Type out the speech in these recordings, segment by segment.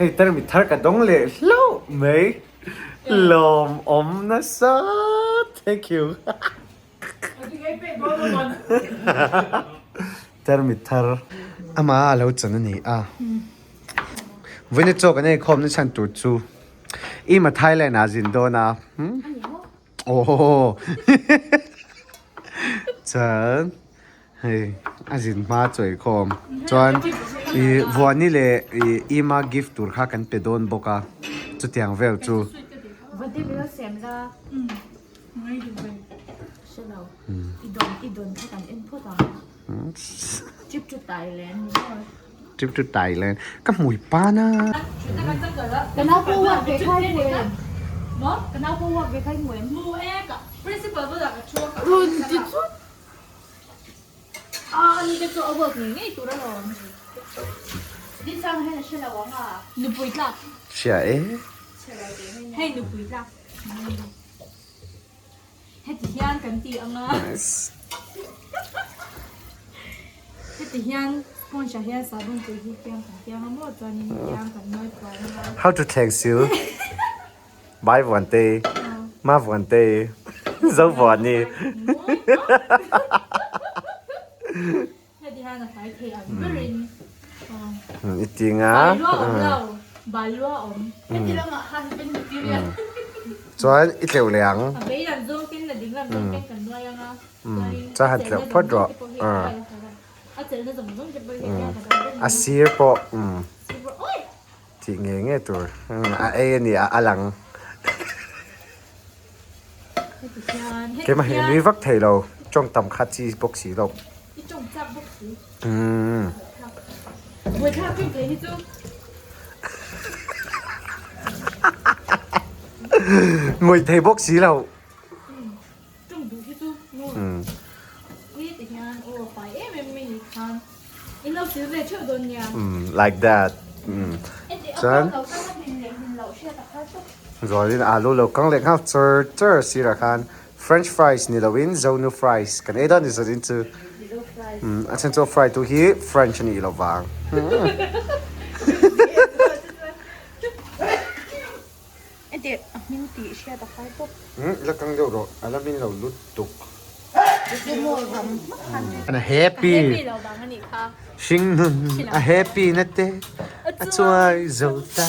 Hei tarmit thar ka dawng leh hlauh mai lawmawm nasa thank you tarmit thar ama a lo chan a ni a vawiin chaw kan eikhawm na chhan tur chu ima Thailand ah zin dawn a aw chuan. Hei a zin hma chawi khawm chuan ih Vuani leh ih Ima gift tur kha kan pe dawn bawk a chutiang vel chu. Trip to Thailand ka hmui pan a. Hria e. How to thleng sil. Bai Vuante, Ma Vuante, Zo Vuani. I ti nga. Chuan i tleuh leh ang. Chuan han tleuh phawt rawh. A sir pawh. Tih ngei ngei tur a ei a ni a a lang. Keimah hi nui vak thei lo tawng tam kha chi bawk si lo. Umm. Ngawih thei bawk si lo. Umm like that umm chuan Zualin alu lo kang leh nghal char char sirah khan french fries ni loin zonu fries kan ei dawn ni zawtin chu umm a then chu a fry tu hi french a nih loh vang. Eti a hming tih hriat a har bawk. Umm la kang deuh rawh a la min lo lut tuk. A happy hring nun a happy na te a chuai zo ta.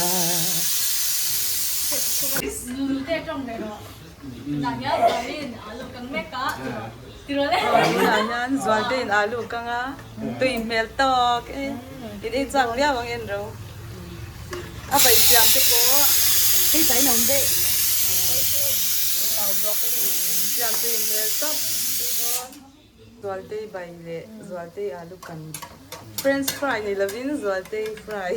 Tunah hian Zualte in alu kang a tui hmel tawk e in ei chak viau ang en ro a vai siam te pawh hei tain a awm daih siam tui hmel tawp Zualte bai leh Zualte alu kan french fry ni lovin Zualte fry.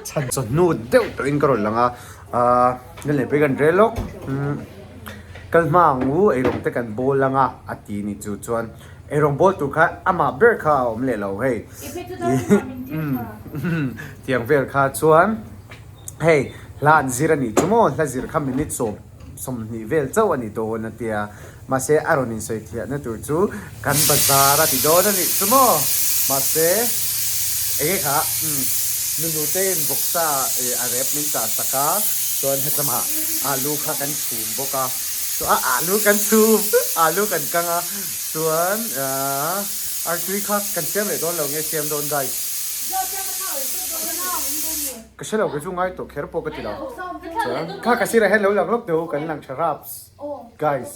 Chhan chawhnu deuh tawhin ka rawn lang a, ahh nil leh pawh hi kan rel lawk kal hma ang u eirawng te kan bawl ang a a ti ni chu chuan eirawng bawl tur kha amah ber kha a awm leh lo hei tiang vel kha chuan hei hla an zir a nih chu maw hla zir kha minute sawm 20 vel chauh a ni dawn a tia mahse a rawn insawi thiahna tur chu kan bazar a ti dawn a nih chu maw mahse enge kha umm nunu te in vawksa ih a rep min chah sak a chuan hetlama alu kha kan chhum bawk a chu a alu kan chhum alu kan kang a chuan ahh artui kha kan siam leh dawn lo nge siam dawn guys. Ka hre lo kei chu ngai tawh kher pawh ka ti lo. Chuan kha ka sirah hian lo lang lawk teh u kan lang tha raps. Guys,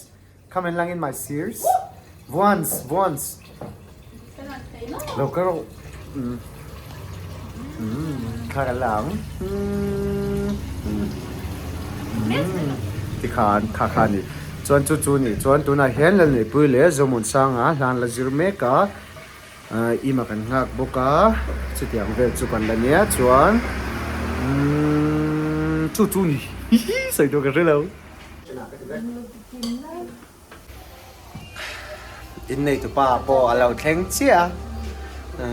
come and lang in my sears. Once, once. Lo ka rawh. Mm. Mm, kha kan lang. Mm. Mm. Tikhan kha kha ni. Chuan chu chu ni. Chuan tunah hian Lalneihpui leh Zomunsanga hlan la zir mek a. Ima kan nghak bawk a, chutiang vel chu kan la nia chuan umm chu chu ni hihi sawi tur ka hre lo. Innei tupa pawh a lo thleng chiah a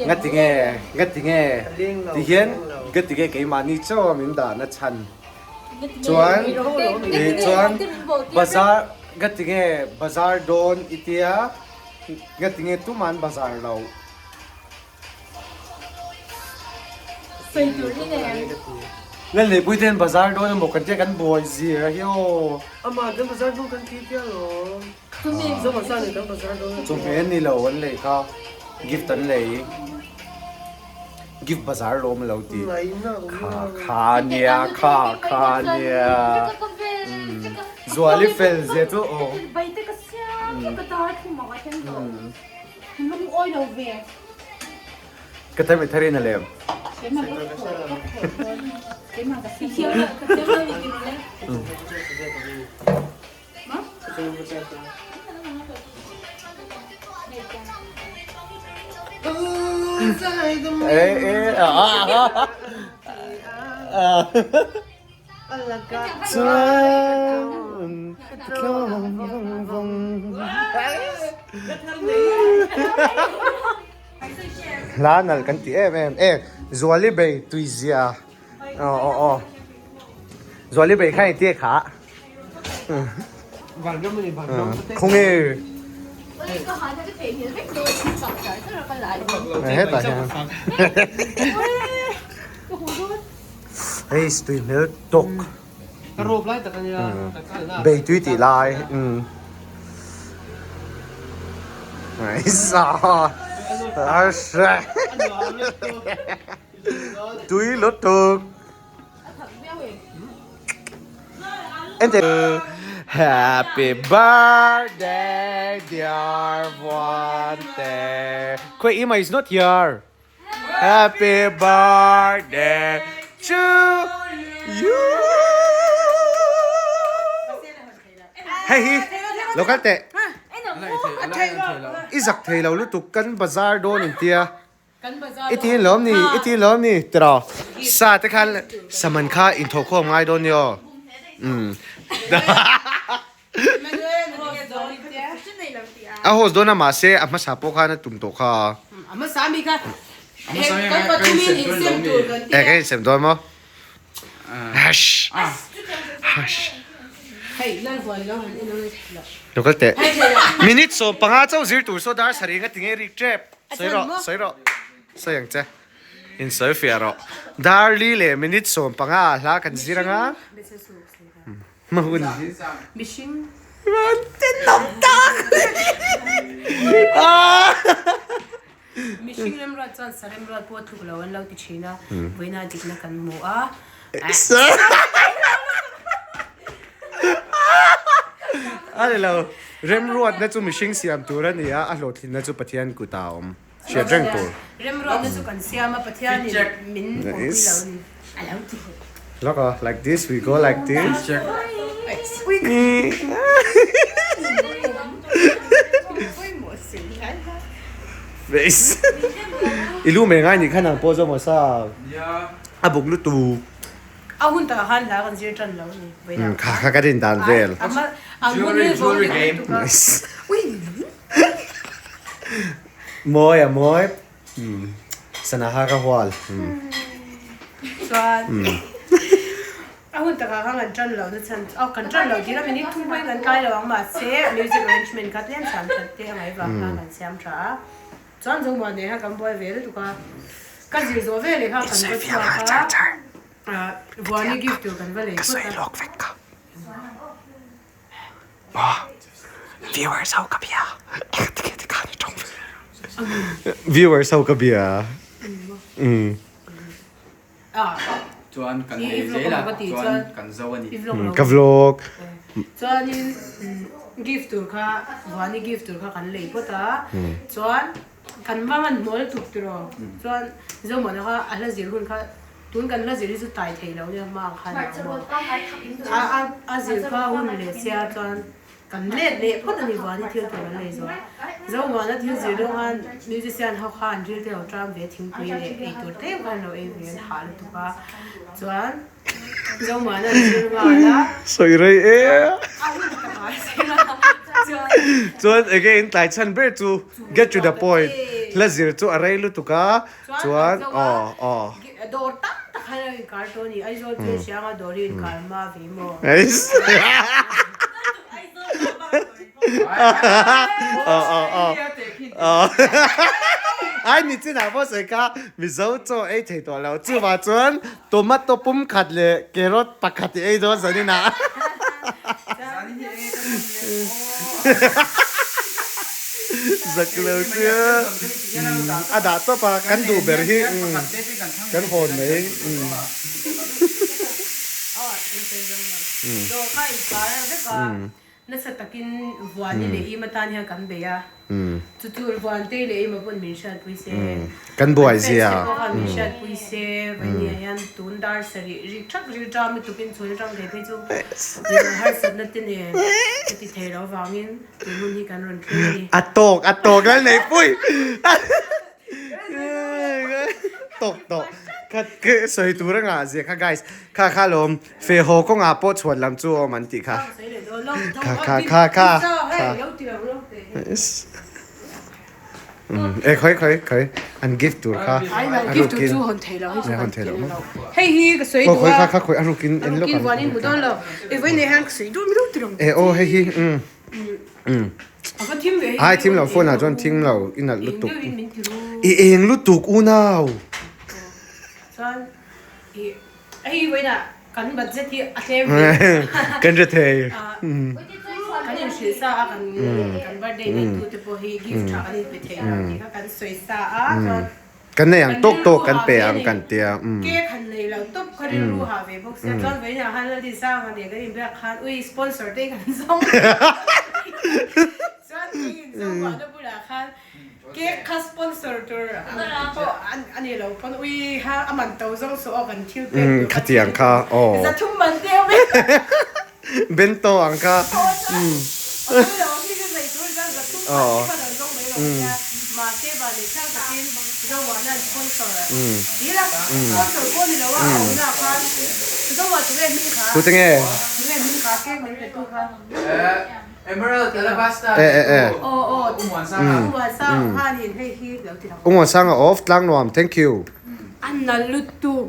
ngati nge ngati nge ti hian ngati nge keimahni chaw a min dahna chhan chuan chuan bazar. Ka ti nge bazar dawn i tia? Ngatinge tumah an bazar lo. Sawi tur hi nei ang. Lalneihpui ten bazar dawn emaw kan tia kan buai zir a hi aw. Amah kan bazar dawn kan ti tia lawm. Zohmasa nen kan bazar dawn a tia. Chawhmeh an ni lo an lei kha gift an lei. Gift bazar lawm a lo ti. Kha kha nia kha kha nia. Zuali fel zia chu aw. Lungawi lo ve. Ka thar mi tharin a lem. Eh eh ah ah. Chuan ka tlawm vawng vawng. Hla nalh kan ti em em e Zuali bei tuizia aw aw aw Zuali bei kha engtia kha khawnge hetah hian Hei tui hmel tawk. Ka rawp lai tak ania. Bei tui tih lai. Tui lutuk. Happy birthday dear Vuante. Khawi Ima is not here. Happy birthday to you. Hei hi lo kal teh. I zak thei lo lutuk kan bazar dawn in tia. I ti lawm ni i ti lawm ni tiraw. Sa te khan saman kha inthawhkhawm ngai dawn ni aw. Umm. A host dawn a mahse a hmasa pawh khan a tum tawh kha. A hmasa mi kha kan pathumin insem tur kan ti a. Eh kan insem dawn maw? Hush. Hush. Hei Lalhuan lo han en ang e. Lo kal teh. Minute 15 chauh zir tur saw dar sarih nga tinge rik tep. Sawi rawh sawi rawh. Sawi ang che. Insawi fiah rawh. Dar li leh minute 15 hla kan zir anga. Hma hun hi. Mihring. Van tenawm tak. Mihring remruat chuan sa remruat pawh tluk lo an lo ti thin a, vawiina dikna kan hmu a. A ni lo, remruatna chu mihring siam tur a ni a, a hlawhtlinna chu Pathian kutah a awm. Hriat reng tur. Remruatna chu kan siam a, Pathianin min awmpui lo a ni. A lo ti hle. Look ah, like this, we go like this. Face. I lu mai ngai nih khan ang pawh zawk maw sa. A buk lutuk. A hun takah khan hla kan zir tan lo a ni. Kha kha ka rin dan vel. Jewelry game. Mawi a mawi. Sana ha ka hual. Chuan a hun takah khan kan tan lo na chhan aw kan tan lo tih a minute thum pawhin kan tlai lo ang mahse music arrangement kha tlem siam that te a ngaih vang khan kan siam tha a. Chuan Zomuan nen khan kan buai ve lutuk a. Ka zir zawh vel leh kha kan va chhuak a. Vuani gift tur kan va lei phawt a. Viewers ho ka bia. Viewers ho ka bia. Chuan kan nei zel a, chuan kan zo a ni. Ka vlog. Chuanin gift tur kha Vuani gift tur kha kan lei phawt a. Chuan kan va hman hmuh lutuk tiraw. Chuan Zomawna kha a hla zir hun kha tun kan hla zir hi chu tai thei lo nia hma ang khan a awm a. A zir kha hun leh sia chuan Kan let leh phawt a ni Vani thil tur an nei zawh. Zomuana thil zir deuh khan musician ho kha an ril te lo ṭam ve thingpui leh ei tur te khan an lo ei ve an hah lutuk a. Chuan Zomuana an zir nghal a. Sawi rei e. A hun takah a zir a. Chuan. Chuan enge in tlai chhan ber chu get to the point hla zir chu a rei lutuk a. Chuan aw aw. Dawr tam tak khan a inkar tawh a ni. Aizawl chu Hrianga dawr hi inkar hma ve maw? Aw aw aw aw Ai ni chinah pawh sawi kha Mizo chaw ei thei tawh lo chuvah chuan tomato pum khat leh carrot pakhat i ei dawn zanin ah. Zak lo chu a dah tawp a kan duh ber hi kan hawn mai. Nasa takin Vuani leh Ima tan hian kan bei a, chu chu Vuantei leh Ima pawn min hriatpui se, Kan buai zia. Kan fans te pawh khan min hriatpui se, Vainia hian tun dar sarih rik thak rik ṭam lutuk in chhun aṭang thei phei chu min harsatna te nen ka ti thei lo vangin tun hun hi kan rawn thleng a ni. A tawk a tawk lal nei pui. Tawk tawh kha sawi tur a ngah zia kha guys kha kha lawm fe haw kawngah pawh chhuan lam chu awm an tih kha kha kha kha kha kha e khawi khawi khawi an gift tur kha a rukin hawn thei lo maw khawi kha kha khawi a rukin en lawk ang e aw hei hi Ai thim lo phone ah chuan thing lo i nalh lutuk i eng lutuk unau. Kan hre thei. Kan nei ang tawk tawk kan pe ang kan tia. Cake han nei lo tawp kha rilru ha ve bawk sia chuan vawiinah khan Laldi Sanga nen kan inbiak khan ui sponsor te kan zawng chuan kei inzawng vahna bulah khan cake kha sponsor tur ang pawh a ni lo pawn ui ha a man to zawng suh aw kan thil pek tur kha Khatiang kha aw. Zathum man te awm e. Bento ang kha. Tute nge? E e e. Umuansanga of Tlangnuam thank you.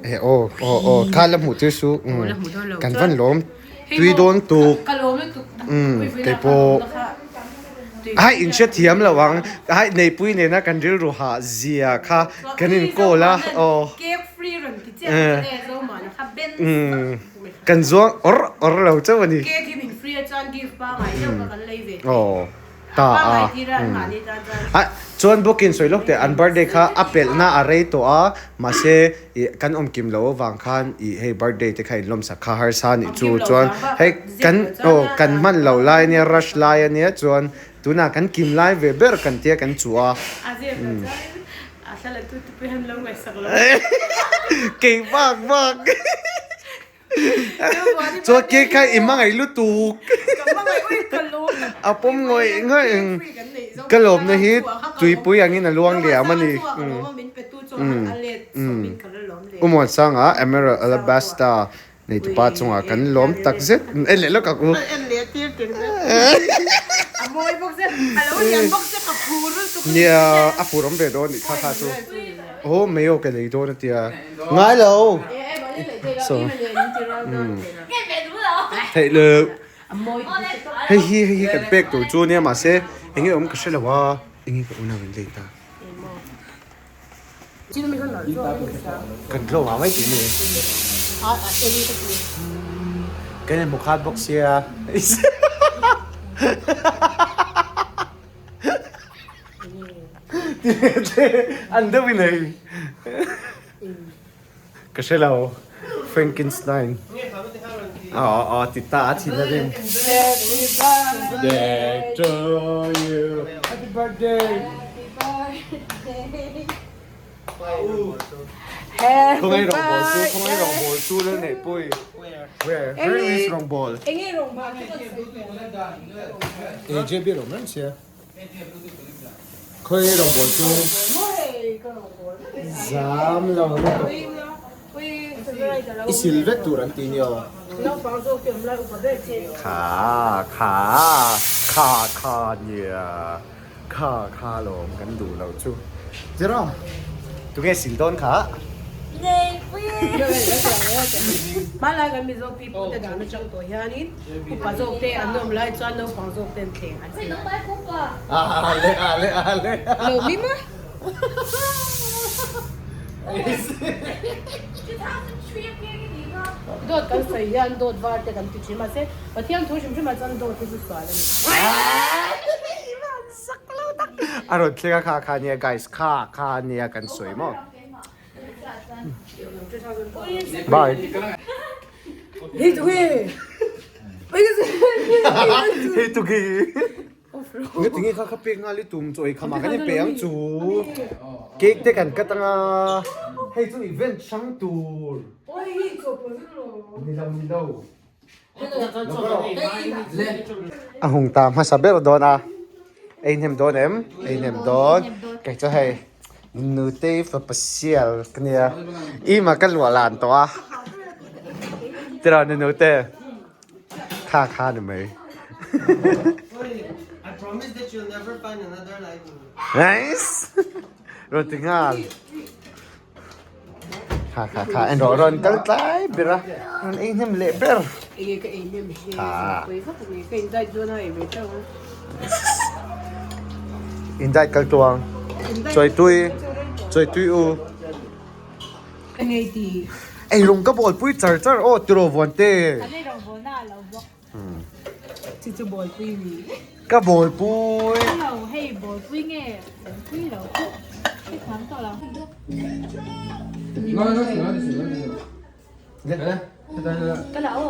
E aw aw aw kha la hmuh tir su. Kan van lawm. Tui dawn tuk. Umm keipawh ai in hre thiam lo ang ai neipui nena kan rilru hah zia kha kan in call a aw umm kan zuang awr awr lo chauh a ni aw. Ta a a chuan booking sawi lawk teh an birthday kha a pelhna a rei tawh a mahse ih kan awm kim loh avang khan ih hei birthday te kha in lawmsak kha harsa anih chu chuan hei kan aw kan hman loh lai ania rush lai ania chuan tunah kan kim lai ve ber kan tia kan chuh a kei vak vak. Chuan cake kha i hmangaih lutuk. A pawm ngawih ngawih. Ka lawmna hi tuipui angin a luang liam a ni. U Muansanga Emerald Alabasta neitupa chungah kan lawm tak zet. En leh lawk ang u. Nia, a phur awm ve dawn nih kha kha chu. Aw mayo ka lei dawn a tia. Ngai lo. So. Theih lo. Hei hi hei hi kan pek tur chu nia mahse enge awm ka hre lo a enge ka unau in lei ta. Kan tlawm ang mai tih ni. Kan inhmu khat bawk sia. An deuh in hei ka hre lo Frankenstein aw aw ti ta a thin a rim Birthday to you Happy birthday Khawngaih rawngbawl chu khawngaih rawngbawl chu lal neih pui Where where is rawngbawl AJB rawng reng sia Khawi rawngbawl chu zam lo lutuk i sil vek tur an ti nia kha kha kha kha nia kha kha lawm kan duh lo chu tiraw tunge sil dawn kha. pui e. Hmanlai kan Mizo pipu te dan atang tawh hianin upa zawk te an awm lai chuan naupang zawk ten thleng an ti. Ale ale ale. Lo mi maw? Dawt kan sawi hian dawt var te kan ti thin mahse Pathian thu hrim hrimah chuan dawt hi chu sual a ni. A rawn thleng a kha kha nia guys kha kha nia kan sawi maw. Bye. Hei tu hi. Hei tu khi. Nga tinge kha kha pek nghal i tum chaw ei kham ah kan in pe ang chu. Cake te kan cut anga hei chu event hrang tur. Ni lo ni lo. A hung ta hmasa ber dawn a ei hnem dawn em ei hnem dawn kei chu hei nutei fapa sial ka nia ima ka luah lan tawh a tiraw nunute kha kha ni mai nice rawn ti nghal. Kha kha kha en rawh rawn kal tlai ber a rawn ei hnem leh ber. Enge ka ei hnem hi pui vak ani ka in diet dawn a ei ve teuh a. In diet kal tuang chawi tui chawi tui u. Enge i ti. Ei rawng ka bawl pui char char aw tiraw vuan te. Kan ei rawng bawl na a lo bawk. Chi chu bawl pui ni. Ka bawl pui. Lo hei bawl pui nge bawl pui lo chu hre thiam tawh lo. Ka la aw.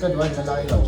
Ka nuai na lai lo.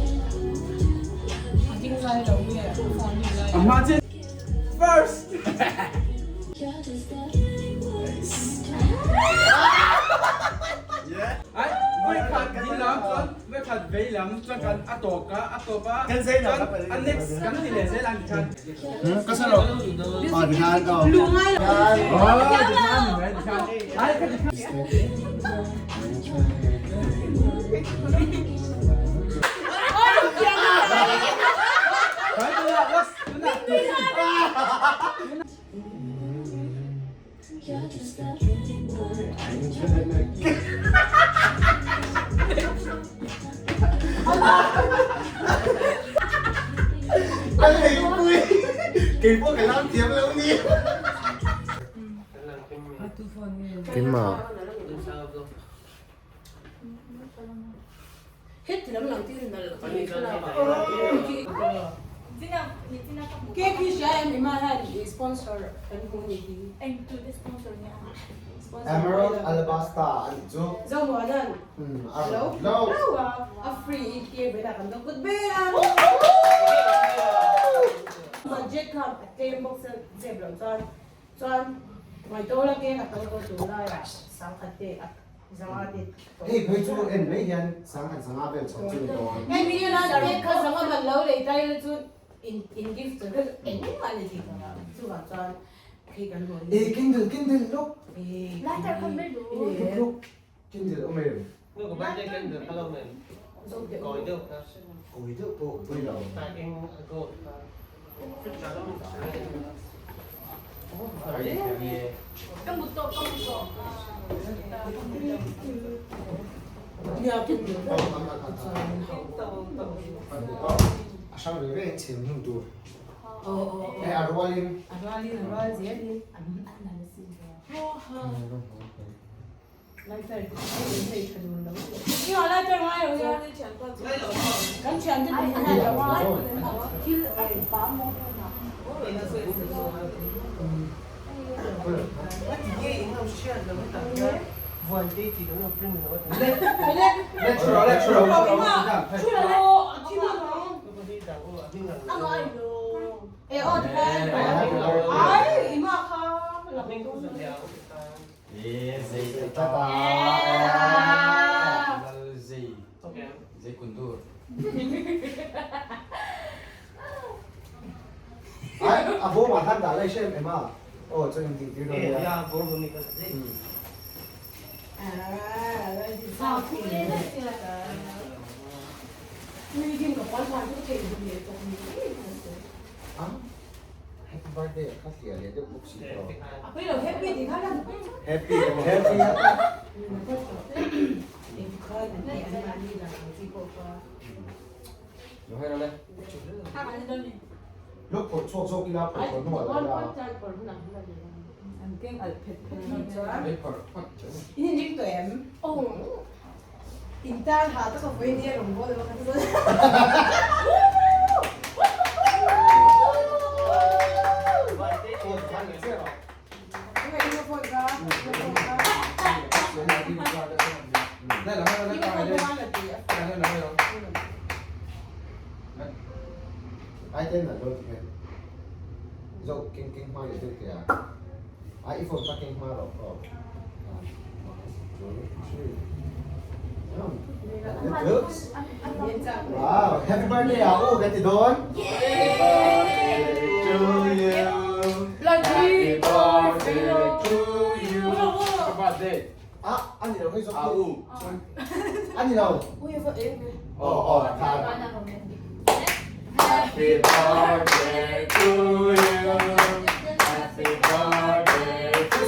Keipawh ka lam thiam lo ni. Keimah. Emerald Alabasta a nih chu. Hei phei chu en mai hian sangkhat zanga vel chho chu ni dawn. E kindle kindle lawk. Lawk lawk kindle awm em? Kawi deuh pawh pui lo. A hrang ve ve in chhem hnu tur. Hei a rualin. A bawm ah khan dah lai hre em em a? Aw chuan in tih tir dawn nia. Happy birthday kha hliah leh deuh bawk si tawh. Happy happy Lok phawrh chhuak zawk ila phawrh phawrh hnuah la ila. Ai ten na dawn ti hian zo keng keng hma leh deuh teh a ai i phone kha keng hma rawh aw Wow, happy birthday ah u kan ti dawn. Happy birthday to you. Happy birthday to you. Happy birthday. Ah, ani lo hei zawk. Ah u. Ani lo. Oh, oh, tha. Happy birthday to you. Happy birthday to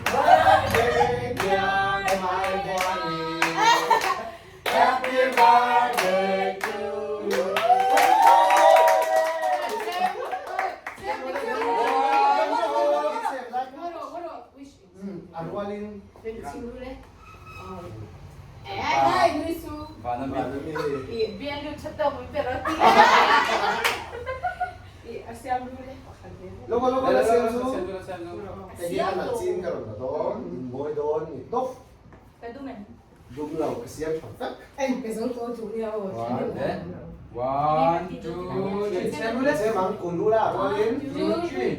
Birthday, dear my boy. Happy birthday to you. A rualin. Logo logo la siam chu. Hei hi a nalh chin ka rawn la dawn, in mawi dawn ni tawp. Dum lo ka siam tha vek. One, two, three. Siam ang kun ru la a rualin. Two, three.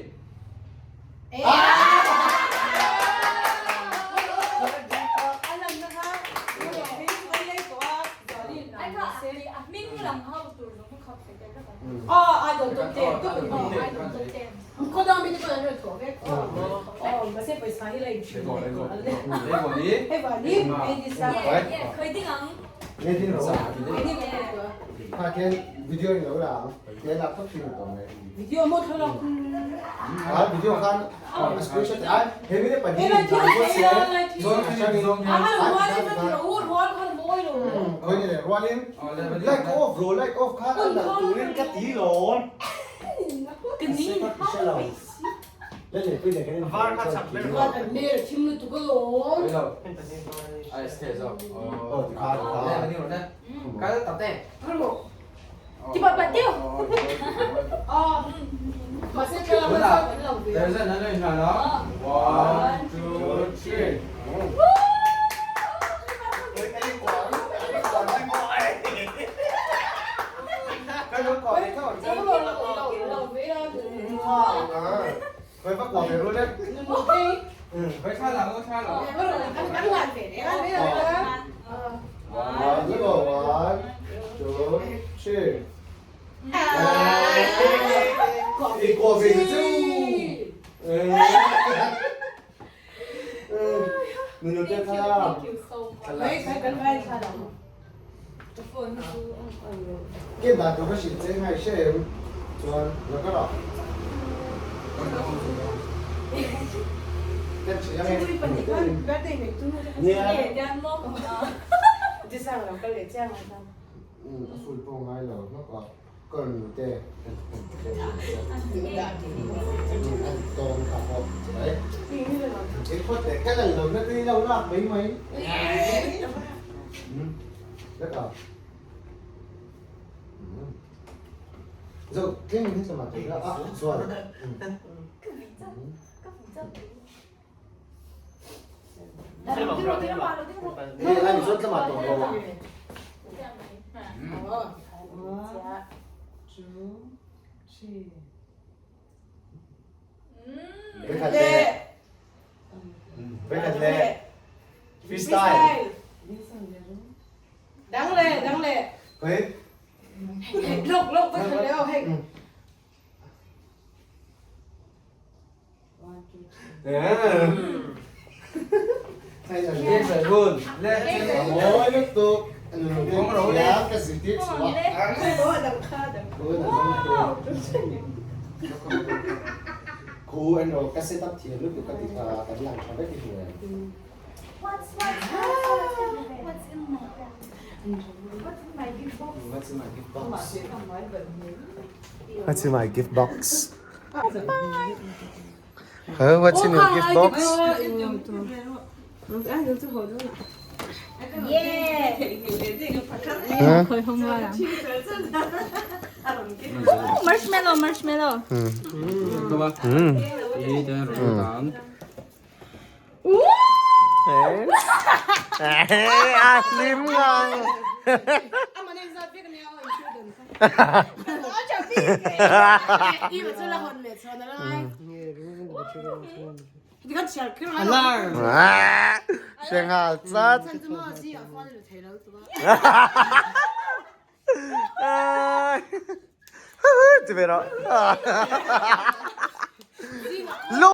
Kha khian video in lo la ang. He lak phawt thin tawh mai. Video maw thlalak. Ah video khan a screenshot ai he mi le pahnih in dan pawh se chuan a hrang in khawi ni le rualin light off ro light off khan a nalh turin ka ti lawm. Ka hre lo. Le le pui le kan in Oh ti kha ti kha. One, two, three. One, two, three. I kuah ve chu. Nunu te thla. Ke dan tur ka hrilh che ngai hre em chuan la ka rah. Kan hrilh ang e. Nia. A full pawh ngai lo hlawk a. Ka rawn nu te an tawng kha pawh mai. Eng phawt leh ka lal lo na tui lo lak mai mai. Lek a. Zo tlem in heta mah tur a chuan. Hei chuan tlama tawh lo. Vekhat leh. Vekhat leh. Freestyle. Dang leh, dang leh. Hei. Lok lok vekhat leh aw hei. What's in my gift box? Huh, what's in your gift box? Yeah. Marshmallow, marshmallow. A hlim ngang. Hrenghal chat. Ti ve rawh.